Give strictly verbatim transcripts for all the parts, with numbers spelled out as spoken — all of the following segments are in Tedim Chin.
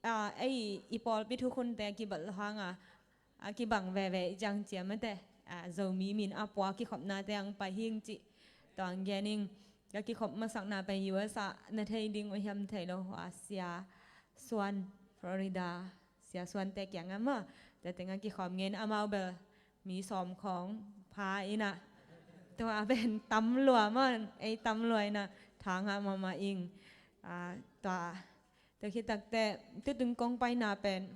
a, ei i pawlpi thukhunte a kibat lo hanga a kibang veve i ciang cia mate, a, Zomi min a pua kikhopnate ang pai hing cih tua ang gen ing. Ka kikhop masakna pen U S a na thei ding uh hiam thei lo, a, Sia Suan, Florida, Sia Suante kiangah maw, tua tengah kikhawm ngen, amau bel mi sawm khawng pha inah, tua pen tam lua maw, ei tam lua inah, thangah mahmah ing. A, tua, tua khitakte tutung kong paina pen,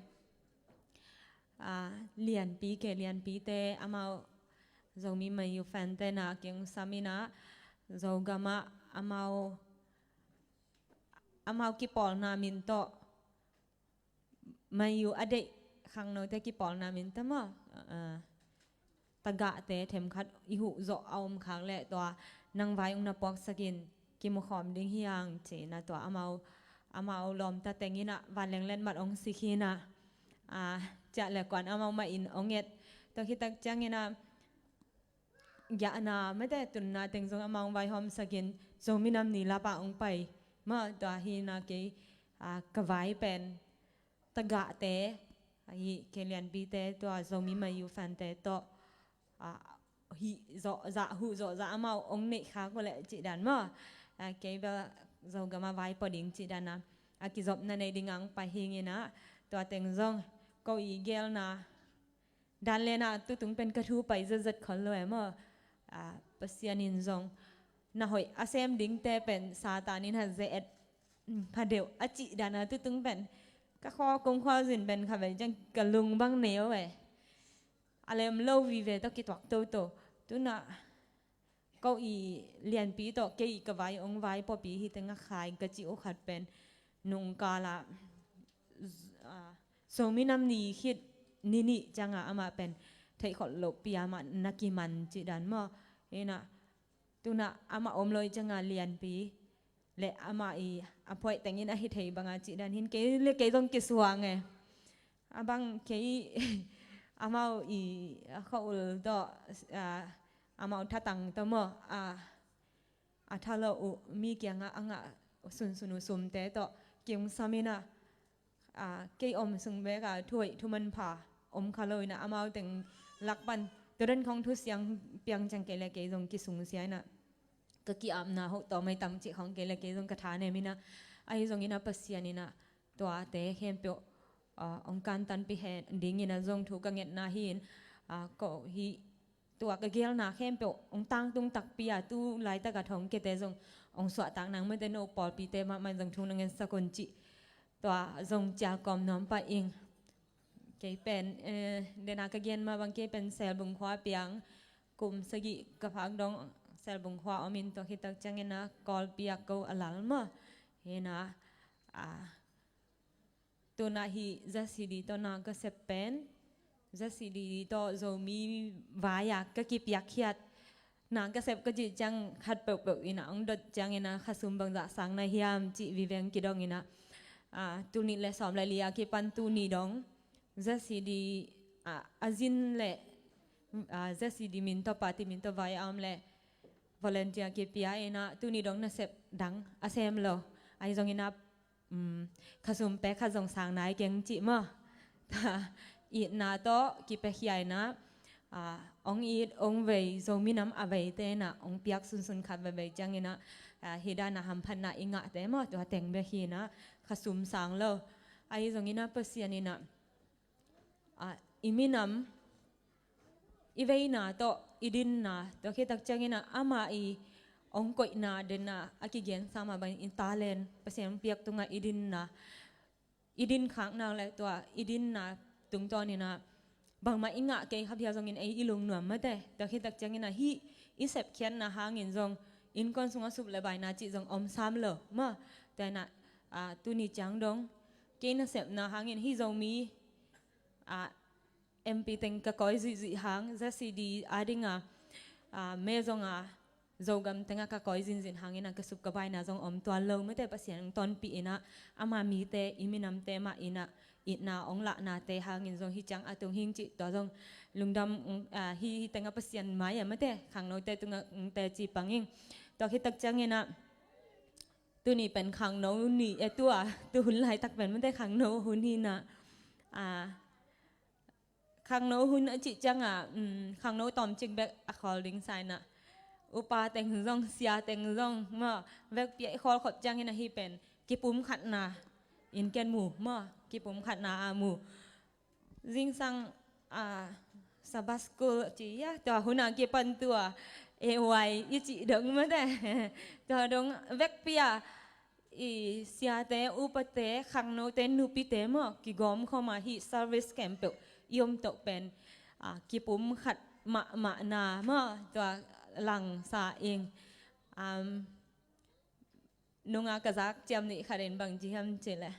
a, Lianpi, Kei Lianpite, amau Zomi Mayu fante na kingsam inah, Zogamah amau, amau kipawlna min tawh, Mayu a deih khangnote kipawlna min tawh maw, a, tagahte themkhat i huh zawh a om khak leh tua nang vai ung na puaksakin kimukhawm ding hi hang ci-inah tua amau, amau lawmta teng inah vanleng letmat ong sik hi inah, a, ciah le kuan amau mah in ong et. Tua khitak ciang inah giahna mate tunna teng zong amau ong vaihawmsakin Zomi Nam Ni lapa ong pai maw, tua hi inah kei, a, ka vai pen tagahte, ahi Kei Lianpite tua Zomi Mayu fante tawh, a, hih zawh zah, huh zawh zah amau ong neih khak uh leh cih dan maw. A, kei bel Zogamah vai pua ding cih dan a, a kizopna nei ding ang pai hing inah, tua teng zong ko i gelna dan lenah tutung pen ka thu pai zatzat khol lo e maw. A, Pasian in zong na hoih a sem dingte pen Satan in ha ze-et, mm, pha deuh a cih dan a tutung pen ka khaw kong khaw zin pen kha vel ciang ka lung bang neu e. A lem lo vive tawh kituak toto. Tunah ko i Lianpi tawh kei ka vai ong vai puapi hi tengah khai ka cih uh khat pen nungkala, a, Zomi Nam Ni khit ni nih cianga amah pen theihkholh lohpi a amah na kiman cih dan maw. Inah tunah amah om lo i cianga Lianpi le amah i a phuaih tengin ahi thei banga cih dan hin kei le kei zong kisuang e. A bang kei amau i a khaul tawh, a, amau thatang tawh maw, a, a tha lo uh mi kiangah a ngah sunsun uh sumte tawh kiungsam inah, a, kei om sung beka thuhoih thumanpha om kha lo inah amau teng lak pan tua dan khong thusiang piang ciang kei le kei zong kisungsia inah ka ki-apna hoh tawh maitang cih khong kei le kei zong ka tha nem inah, ahi zong inah Pasian inah tuate khempeuh, a, ong kantanpih hen ding inah zong thu ka ngetna hi in, a, ko hih tua ka gelna khempeuh ong tangtung takpi a tu laitaka thong kete zong ong suahtak nang mate no pawlpite mahmah in zong thu na ngetsak un cih tua zong cialkawm nuam pah ing. Kei pen, eh, dena ka gen mah bang kei pen Selbung khua piang kum sagih ka phak dong Selbung khua om in tua khitak ciang inah Kawlpi a ko a lal maw. Hi inah, a, tunah hih Z C D tawh na ka sep pen Z C D tawh Zomi vai-a ka kipiakkhiat na ka sep ka cih ciang khat peuhpeuh inah ong dot ciang inah khasum bangzah sang na hiam cih viveng kidong inah, a, tul nih le sawm le li a kipan tuni dong Z C D, a, a zin le, a, Z C D min tawh party min tawh vai a om le volunteer kipia inah tuni dong nasep dang a sem lo. Ahi zong inah, um, khasum pek khat zong sang nai keng cih maw. Itna tawh kipiakhia inah, a, ong it ong vei Zomi Nam a veite inah ong piak sunsun khat veivei ciang inah, a, hih dana hamphatna i ngahte maw tua teng bek hi inah khasum sang lo. Ahi zong inah Pasian inah, a, i minam i veina tawh i dinna tua khitak ciang inah amah i ong koihna dinna a kigen sa mah bangin i talent Pasian ong piak tungah i dinna, i din khakna le tua i dinna tungtawn inah bangmah i ngah kei kha phial zongin ei i lungnuam mate. Tua khitak ciang inah hih i sepkhiatna hangin zong innkuan sungah sup le baina cih zong om sam lo maw. Tua inah, a, tuni ciang dong kei nasepna hangin hih Zomi, a, M P teng ka kawi zuihzuih hang Z C D a dinga, a, me zonga Zogam tengah ka kawi zinzin hang inah ka sup ka baina zong om tuan lo mate. Pasian ong tonpih inah ama mite i minamte mah inah itna ong lahnate hangin zong hih ciang a tung hing cih tua zong lungdam, a, hih, hih tengah Pasian mai-ah mate khangnote tungah ong teci pang ing. Tua khitak ciang inah tuni pen khangno ni e tua, tu hun laitak pen mate khangno hun hi na. A, khangno hun a cih ciangah, um, khangno tawmcik bek a khawl ding sa inah, upa teng zong, sia teng zong maw, vekpi a i khawl khop ciangin ahi pen kipumkhatna in ken mu maw, kipumkhatna a mu. Zingsang, a, Sabbath School ci, ya, tua hun a kipan tua A Y i cih dong mate. Tua dong vekpi a i siate, upate, khangnote, nupite maw, kigawm khawm a hih service khempeuh i om toh pen, a, kipumkhat mahmahna maw, tua langsa ing. Um, nunga ka zak ciam nih khat in bang ci hiam cih leh,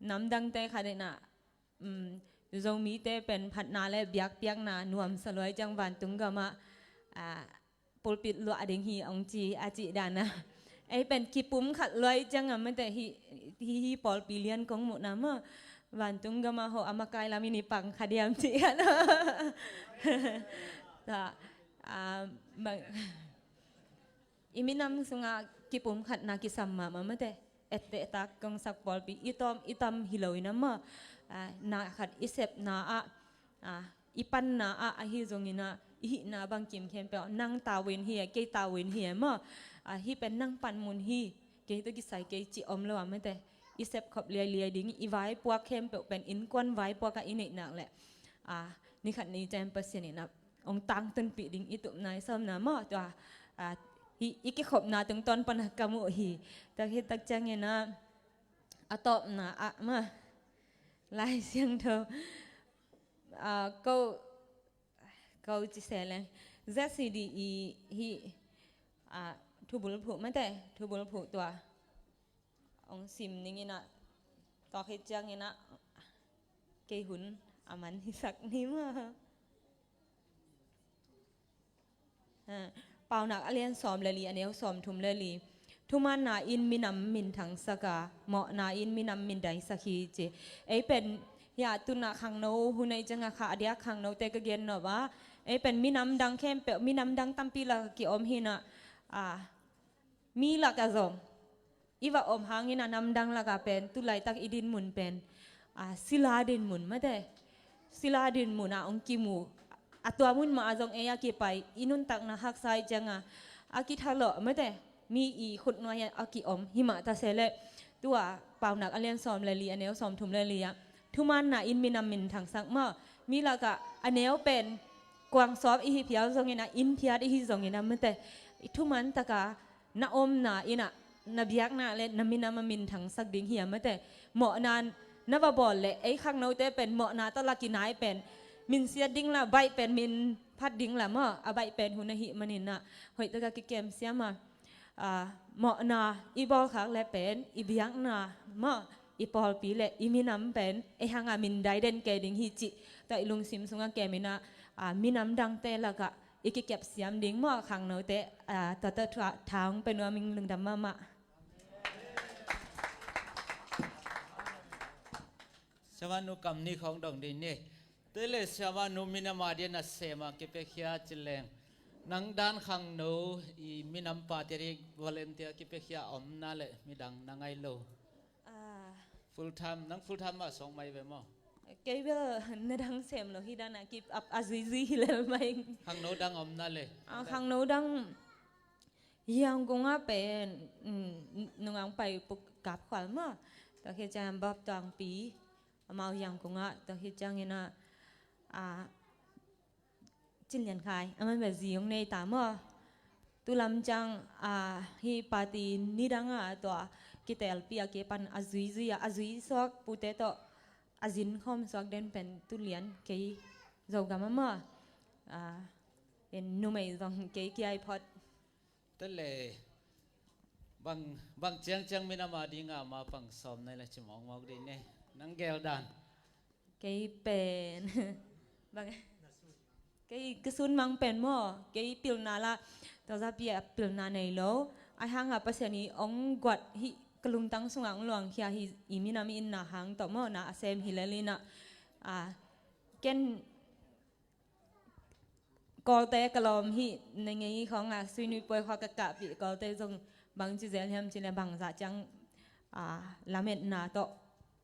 namdangte khat in ah, um, Zomite pen phatna le biakpiakna nuamsa luai ciang vantung gamah, ah, pulpit luah ding hi ong ci, a cih dan a. Ei pen kipumkhat luai ciang a mate hi, hi, hi pawlpi lian kong muhna maw. Vantung gamah ho a makai lam in i pang kha diam cih khat. Ta, ah, bang, i minam sungah kipumkhatna kisam mahmah mate. Etteh tak kongsak pawlpi i tawm i tam hi lo in a maw. Ah, na khat i sepna ah, ah, i panna ah, ahi zongin ah, i hihna bangkim khempeuh nang tavuan hi e, kei tavuan hi e maw. Ah, hih pen nang panmun hi, kei tawh kisai kei cih om lo a mate. I sepkhop liailiai ding, i vaipuak khempeuh pen innkuan vaipuak ah i neih nak leh, ah, ni khat ni ciang Pasian in ah ong tangtunpih ding i tupna i sawmna maw, tua, ah, hih i kikhopna tungtawn pan a ka muh hi. Tak hih tak ciangin ah, a tawpna ah maw, Lai Siangtho, ah, ko, ko ci se leng, Z C D E hih, ah, thubulphuh mate, thubulphuh tua ong sim ning in ah, tua khit ciangin ah kei hun a man hisak ni maw. Ha, Paunak a lian sawm le li, a neu sawmthum le li. Thumaanna in minam minthangsak a, mawhna in minam mindaisak hi ci. Ei pen, hia, tuna khangno hun ei ciang a kha a diak khangnote ka gen nop a. Ei pen minam dang khempeuh, minam dang tampi lak a ki-om hi na, a, mi lak a zong i va om hangin a namdang lak a pen, tu laitak i dinmun pen, a, sila dinmun mate. Sila dinmun a ong kimu. A tua mun mah a zong ei a kipai, i nuntakna haksa i ciang a, a kithalawh mate. Mi i khutnuai a ki-om, himah ta se leh. Tua, Paunak a lian sawm le li, a neu sawmthum le li ah, thumaanna in minam minthangsak maw. Mi lak a, a neu pen, kuang sawp i hi phial zongin a, inn phiat i hi zongin a mate. I thumaan tak a, na omna in ah, na biakna le na minam a minthangsak ding hi a mate. Mawhna na va bawl leh, ei khangnote pen mawhna tawh lak i nai pen, minsiat ding la, baih pen minphat ding la maw, a baih pen hun ahih manin ah, hoih tak a kikem siam a, a, mawhna i bawlkhak leh pen, i biakna maw, i pawlpi le i minam pen ei hang a mindai den kei ding hi cih, tua i lungsim sung a kem in ah, a, minam dangte lak a i kikep siam ding maw, khangnote, a, tua tawh tha, tha ong pia nuam ing. Lungdam mahmah. Siamah nu kam nih khawng dong ding ni. Tua leh siamah nu minam a dingin a sem a kipiakhia ci leng, nang dan khangno i minam pate ding volunteer kipiakhia om na leh midang na ngai lo? Ah. Full time, nang full time mah sawng mai ve maw? Kei bel na dang sem lo hi dan a kip a, a zuizui hi lel mai. Khangno dang om na leh? Ah, khangno dang Yangon ah pen, mm, nungang pai puk kap khual maw. Tua khit ciang Bob Tawngpi, amau Yangon ah, tua khit ciangin ah, ah, Cin Lian Khai, aman bel zi ong nei ta maw. Tu lam ciang, ah, hih party nidang ah tua kitelpi a kipan a zuizui a, a zui suak pute tawh a zin khawm suak den pen Tu Lian, kei Zogam ah maw. Ah, en numei zong kei kia i phot. Tua leh bang, bang ciangciang minam a ding a mapang sawm nai la ci mawkmawk ding ne. Nang gel dan. Kei pen. Bang. Kei ka sun mang pen maw. Kei pilna la. Tua zapi a pilna nei lo. Ai hang a Pasian i ong guat hi ka lungtang sung a ong luangkhia hi i minam i inna hang tawh maw na a sem hi lel in ah. A, ken Kawlte ka lawm hi, na ngei khawng a, Sui Nui Puai khua ka kahpih, Kawlte zong Bangci zel hiam cih leh bangzah ciang, ah, lametna tawh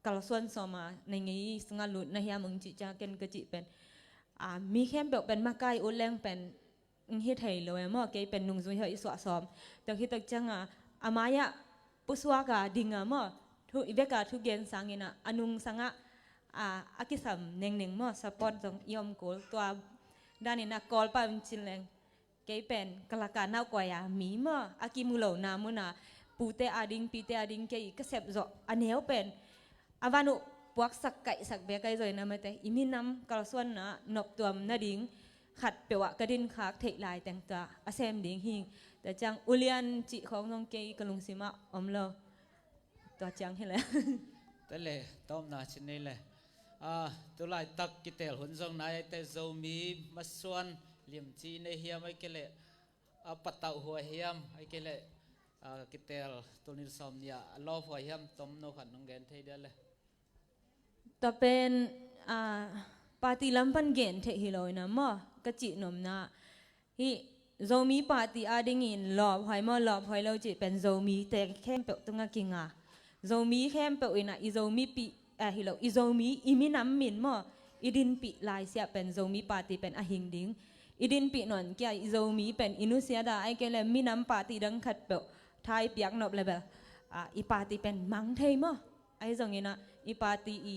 kalsuan sawm a na ngei sungah lut na hiam ung cih ciang ken ka cih pen, ah, mi khempeuh pen makai ut leng pen ong hi thei lo e maw, kei pen nungzui hoih suah sawm. Tua hi tak ciang a, a mai-ah pusuak a ding a maw, thu, i vek a thugen sangin a, a nungsang ah, ah, a kisam nengneng maw, support zong i om kul. Tua danin a Kawlpa in cih leng, kei pen ka lak a naukuai a mi maw, a kimu lohna mun a pute a ding, pite a ding kei ka sep zawh a neu pen a van uh puaksak kaihsak bek ahi zongin a mate, i minam kalsuanna noptuam nading khatpeuh ah ka dinkhak theih lai teng tua a sem ding hi. Tua ciang ulian cih khawng zong kei ka lungsim ah om lo. Tua ciang hi leh. Tua leh tawpna cih nei leh, ah, tu laitak kitel hun zong nai, ahih teh Zomi masuan limci nei hiam, ahih kei leh a patauh huai hiam, ahih kei leh, ah, kitel tul nih sawm nih ah a lawp huai hiam, tomno khat nong gen thei dia leh. Tua pen, ah, party lam pan gen theih hi lo in a maw, ka cih nopna. Hih Zomi party a dingin lawp huai maw, lawp huai lo cih pen Zomite khempeuh tungah kinga. Zomi khempeuh in a, i Zomipih, eh, hi lo, i Zomi, i minam min maw, i dinpih laisiah pen Zomi party pen a hing ding. I dinpih nawn kei a, i Zomi pen i nusiat a, ahih kei leh minam party dang khatpeuh thai piak nop leh bel, ah, i party pen mang thei maw. Ahi zongin a, i party i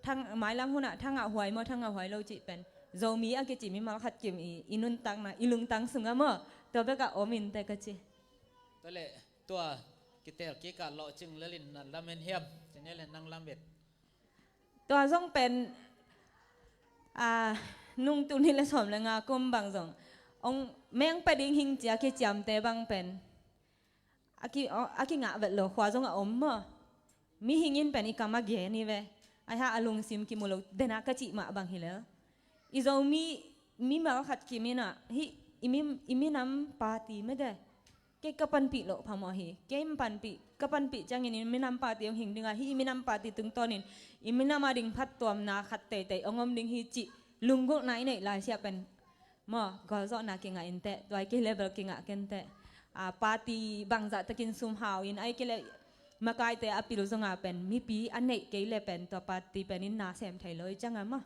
thang, mailam hun ah thangah huai maw, thangah huai lo cih pen Zomi a kici mimal khat kim i, i nuntakna, i lungtang sungah maw, tua bek a om in teh ka ci. Tua leh tua kitel kik a lawhcing lel in na lamen hiam, cih nei leh nang lamen. Tua zong pen, ah, nung tul nih leh sawm leh nga kum bang zong ong meng pah ding hing ci a kiciamte bang pen a ki, a kingah vet lo khua zong a om maw. Mihing in pen i kam a gen hi ve. Ahi hang a lungsim kimu lo, den a ka cih mah bang hi lel. I Zomi mimal khat kim in a, hih i mi, i minam party mede, kei ka panpih loh phamawh hi. Kei hong panpih, ka panpih ciangin i minam party hong hing ding a, hih i minam party tungtawnin i minam a ding phattuamna khat teitei hong om ding hi cih lunggulhna i neih laisiah pen maw, gualzawhna kingah in teh, tua ahih kei leh bel kingah ken teh. Ah, party bangzah takin sum hau in, ahih kei leh makaite a pil zong a pen mipi a neih kei leh pen tua party pen in na sem thei lo hi ciang a maw.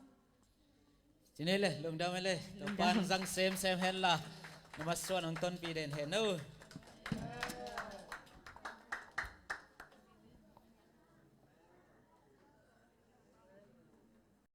Cih nei leh, lungdam e leh. Topa'n zang semsem hen la, na masuan hong tonpih den hen o.